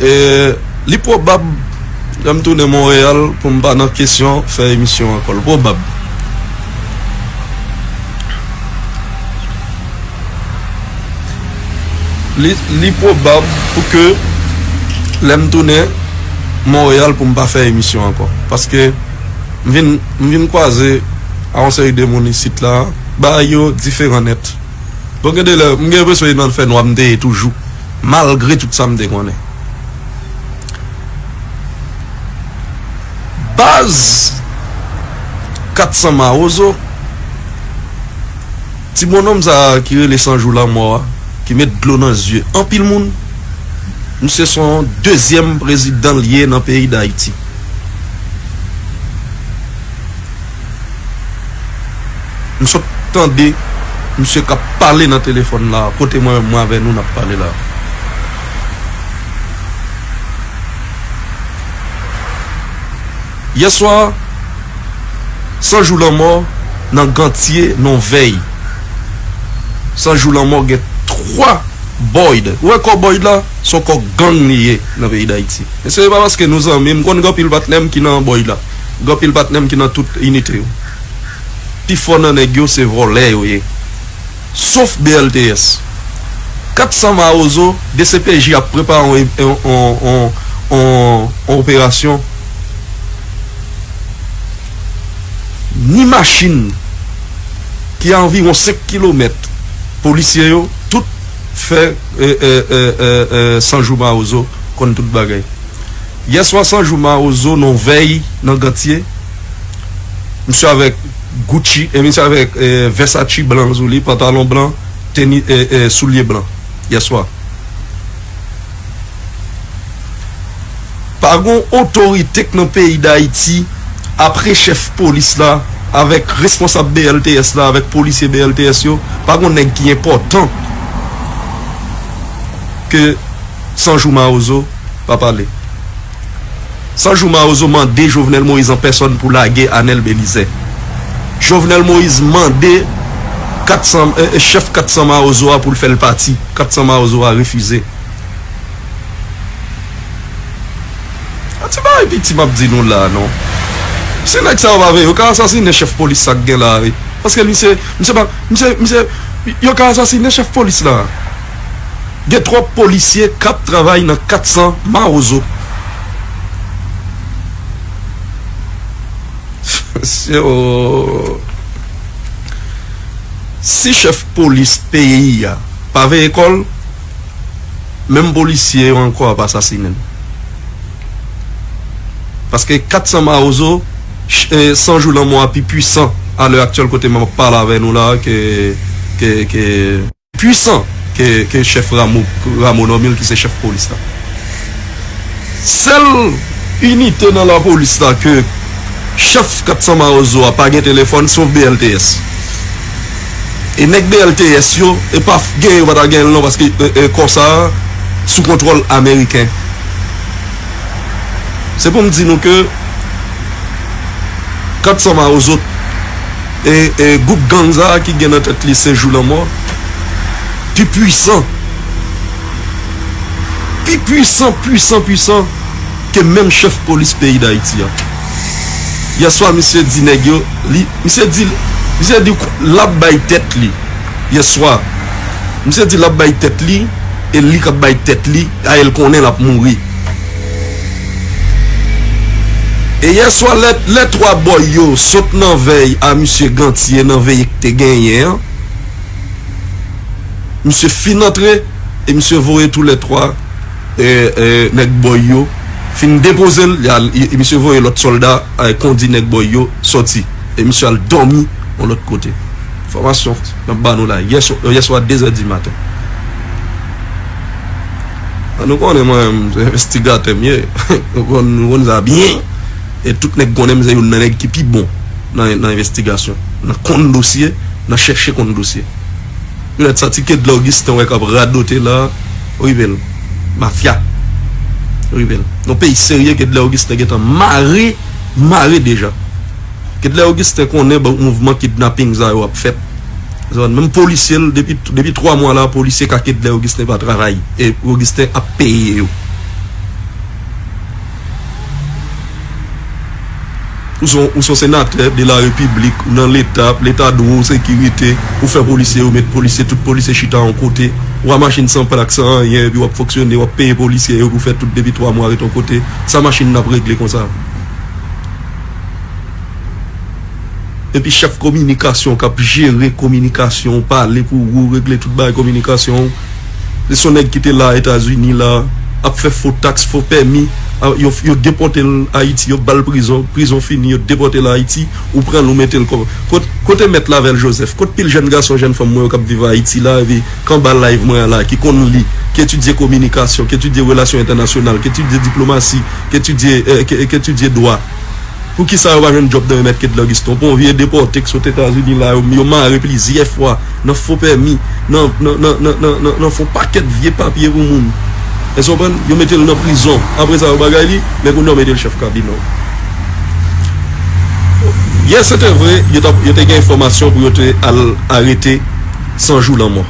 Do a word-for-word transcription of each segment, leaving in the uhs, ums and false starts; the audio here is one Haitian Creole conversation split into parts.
E, li pwobab lè m tounen Monreyal pou m pa nan kesyon fè emisyon ankò. L pwobab. Li, li pwobab pou ke lè m tounen Monreyal pou m pa fè emisyon ankò. Paske m vin, m vin kwaze a yon seri de moun isit la, bagay yo diferan nèt. Bon, gen de lè, m gen enpresyon e nan fènwa m te ye toujou, malgre tout sa m te konnen. Baz kat san Mawozo, ti bonnonm sa a ki rele San Jou Lanmò a, ki met dlo nan zye anpil moun, misye se yon dezyèm prezidan l ye nan peyi Dayiti. M sot tande misye k ap pale nan telefòn la, kote mwen menm mwen avè nou n ap pale la. Yèswa, San Jou Lanmò nan Gantye, nan vèy. San Jou Lanmò gen twa Boyd. Ou wè kò Boyd la? Se yon kò gang li ye nan peyi Dayiti. E se pa paske nou zanmi, m konn gen anpil patnè m ki nan Boyd la. Gen anpil patnè m ki nan tout inite yo. Pifò nan nèg yo se vòlè yo ye. Sof B L T S. Kat san Mawozo, D C P J ap prepare yon, yon, yon, yon, yon, yon operasyon. Ni machin ki a anviwon senk kilomèt, polisye yo, tout fè, e, e, e, e, e, San Jou Mawozo konn tout bagay. Yèswa San Jou Mawozo nan vèy nan Gantye, misye avèk Gucci, e misye avèk, e, Versace blan sou li, pantalon blan, teni, e, e, soulye blan. Yèswa. Pa gon otorite k nan peyi Dayiti, apre chèf polis la, avèk responsab B L T S la, avèk polisye B L T S yo, pa gon nèg ki enpòtan ke San Jou Mawozo pa pale. San Jou Mawozo mande Jovenel Moïse an pèsòn pou lage Anèl Belizaire. Jovenel Moïse mande kat san, e, e, chèf kat san Mawozo a pou l fè l pati. Kat san Mawozo a refize. A ti bagay piti m ap di nou la, non. Si nèg sa yo pa vle, yo ka asasinen chèf polis sa k gen la, wi. Paske misye, misye pa, misye, misye, yo ka asasinen chèf polis la. Gen twòp polisye k ap travay nan kat san Mawozo. Se, o, si chèf polis peyi a pa veye kò l, menm polisye yo ankò ap asasinen l. Paske kat san Mawozo, ch-, e, San Jou Lanmò a pi pwisan a lè aktyèl kote m ap pale avè nou la ke, ke, ke pwisan ke, ke chèf Rameau, Rameau Normil ki se chèf polis la. Sèl inite nan lapolis la ke chèf kat san Mawozo a pa gen telefòn, sof B L T S. E nèg B L T S yo, e pa f-, gen yo pa ta gen l non, paske, e, e, kò sa a sou kontwòl ameriken. Se pou m di nou ke kat san Mawozo, e, e, gwoup gang sa a ki gen nan tèt li San Jou Lanmò, pi pwisan, pi pwisan, pwisan, pwisan ke menm chèf polis peyi Dayiti a. Yèswa, misye di nèg yo, li, misye di, misye di l ap bay tèt li. Yèswa, misye di l ap bay tèt li, e li k ap bay tèt li, a, e l konnen l ap mouri. E yèswa, lè, lè twa bòy yo sot nan vèy a misye Gantye, nan veye k te genyen an, misye fin antre, e misye voye toulètwa, e, e, nèg bòy yo, fin depoze l, y al, e, e misye voye lòt sòlda, e, kondi nèg bòy yo sòti. E misye al dòmi yon lòt kote. Enfòmasyon n ap ba nou la, yè swa, yè swa de zè di maten. A, nou konnen mwen menm, se envestigatè m ye. Nou konn, nou konn sa byen. E tout nèg konnen m se youn nan nèg ki pi bon nan, nan envestigasyon, nan konn dosye, nan chèche konn dosye. Petèt sa ti Kedlè Augustin wè k ap radote la, rive l. Mafya. Rive l. Yon peyi serye, Kedlè Augustin gentan mare, mare deja. Kedlè Augustin konnen bon mouvman kidnaping sa yo ap fèt. Zòn, menm polisye l, depi, depi twa mwa la, polisye ka Kedlè Augustin pa travay. E Augustin ap peye yo. Ou se yon, ou se yon senatè de la repiblik, ou nan leta, leta dwe w sekirite, ou fè polisye, ou met polisye, tout polisye chita yon kote, ou a machin san plak, san anyen, epi w ap fonksyone, w ap peye polisye yo pou fè tout depi twa mwa ret yon kote. Sa machin nan ap regle konsa? Epi chèf kominikasyon k ap jere kominikasyon, pale pou ou, regle tout bagay kominikasyon. Se yon nèg ki te la Etazini la, ap fè fo taks, fo pèmi, a, yo, yo depòte l Ayiti, yo ba l prizon, prizon fini, yo depòte l Ayiti, ou pran l, ou mete l kòm. Kot-, kote mèt Lavelle Joseph? Kot pil jèn gason, jèn fanm mwen yo k ap viv Ayiti la, epi k anba live mwen an la, ki konn li, ki etidye kominikasyon, ki etidye relasyon entènasyonal, ki etidye diplomasi, ki etidye, eh, ki, ki etidye dwa? Poukisa yo pa jwenn djòb nan men mèt Kedlan Guston? Pou yon vye depòte k sot Etazini la, yo, yo mare plizyè fwa nan fo pèmi, nan, nan, nan fon pakèt vye papye pou moun. Èske w konprann? Yo mete l nan prizon. Apre sa, yo bagay li, men kounye a yo mete l chèf kabinè w. Yè, se te vre, yo t ap, yo te gen enfòmasyon pou yo te al arete San Jou Lanmò.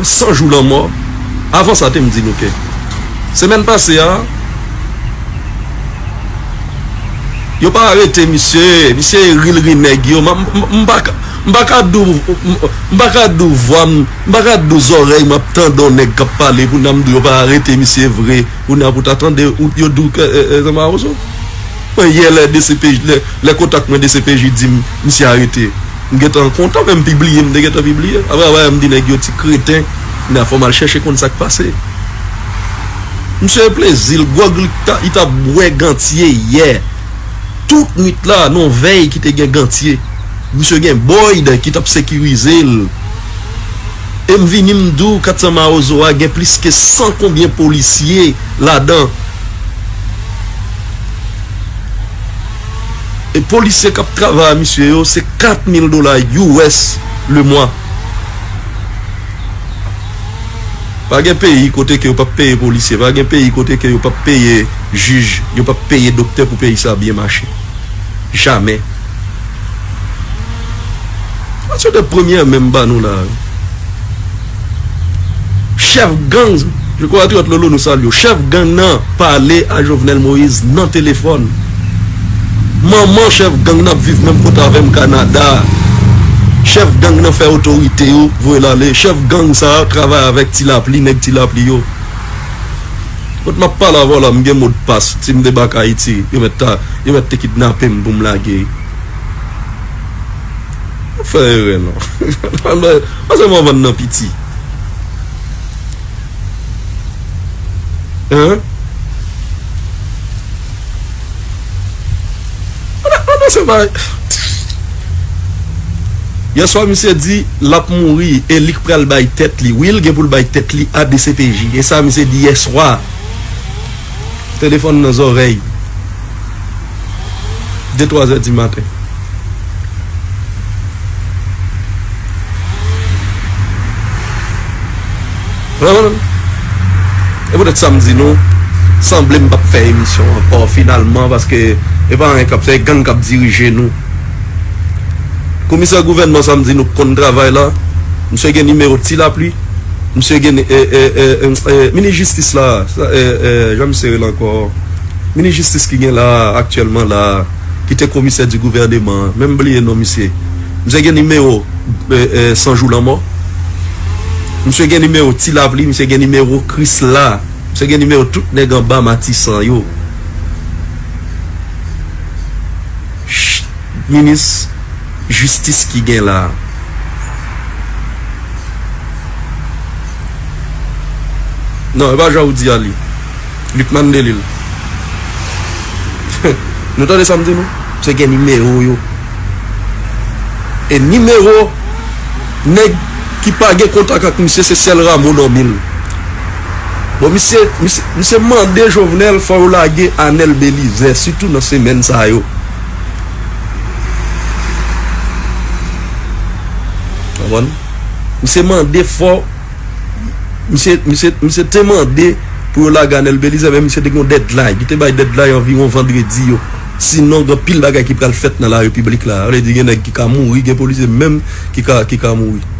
San Jou Lanmò, avan sa, te m di nou ke semèn pase a, yo pa arete misye, misye ri, l ri nèg yo. M, m, m pa ka, m pa ka di w, m, m pa ka di w vwa m, m pa ka di w zòrèy m ap tande yon nèg k ap pale, kounye a m di w yo pa arete misye vre. Kounye a pou ta tande, ou, yo di w ke, e, e, Jean Mawozo. Mwen, yè, lè D C P J, lè, lè kontak mwen D C P J di m, misye arete. M gentan kontan, men m pibliye, m te gentan pibliye. Apre, apre, m di nèg yo ti kreten, kounye a fò m al chèche konn sa k pase. Misye plezi l, gwòg li ta, li t ap bwè Gantye yè. Tout nwit la, nan vèy ki te gen Gantye. Misye gen Boyd ki t ap sekirize l. E m vini m di w, kat san Mawozo a gen plis ke san konbyen polisye ladan. E polisye k ap travay a misye yo, se kat mil dola U S le mwa. Pa gen peyi kote ke yo p ap peye polisye, pa gen peyi kote ke yo p ap peye jij, yo p ap peye doktè pou peyi sa byen mache. Jamè. Sa se de premyè menm ba nou la. Chèf gang, je crois Patriyòt Lolo nou salye w. Chèf gang nan pale a Jovenel Moïse nan telefòn. Manman chèf gang nan ap viv menm kote avè m Kanada. Chèf gang nan fè otorite yo voye l ale. Chèf gang sa a travay avèk Ti Lapli, nèg Ti Lapli yo. Kot m ap pale avè w la, m gen modpas. Si m debake Ayiti, yo mèt ta, yo mèt te kidnape m pou m lage. Ou fè erè non. Pase m vann nan piti. Hein? Ann, ann, se pa. Yèswa, misye di l ap mouri e li k pral bay tèt li. Wi, l gen pou l bay tèt li a D C P J. E sa misye di yèswa. Telefòn nan zòrèy. De, twa zè di maten. Ou konprann? E poutèt sa m di nou, sanble m p ap fè emisyon ankò finalman, paske e pa anyen k ap fè, gang k ap dirije nou. Komisè gouvènman sa m di nou k konn travay la, misye gen nimewo Ti Lapli, misye gen, e, e, e, e, e, minis jistis la, sa, e, e, jan misye rele ankò? Minis jistis ki gen la aktyèlman la, ki te komisè di gouvèneman, menm bliye non misye. Misye gen nimewo, e, e, San Jou Lanmò. Misye gen nimewo Ti Lapli, misye gen nimewo Krisla. Misye gen nimewo tout nèg anba Matisan yo. Ch-, minis jistis ki gen la. Non, e pa jan ou di a li. Lucmane Delille. Nou tande sa m di nou? Se gen nimewo yo. E nimewo nèg ki pa gen kontak ak misye, se sèl Rameau Normil. Bon, misye, misye, misye mande Jovenel fò yo lage Anèl Belizaire, sitou nan semèn sa yo. Konprann? Misye mande fò, misye, misye, misye te mande pou yo lage Anèl Belizaire, men misye te gen yon deadline. Li te bay deadline anviwon vandredi yo. Sinon, gen anpil bagay ki pral fèt nan larepiblik la. Sa vle di, gen nèg ki ka mouri, gen polisye menm ki ka, ki ka mouri.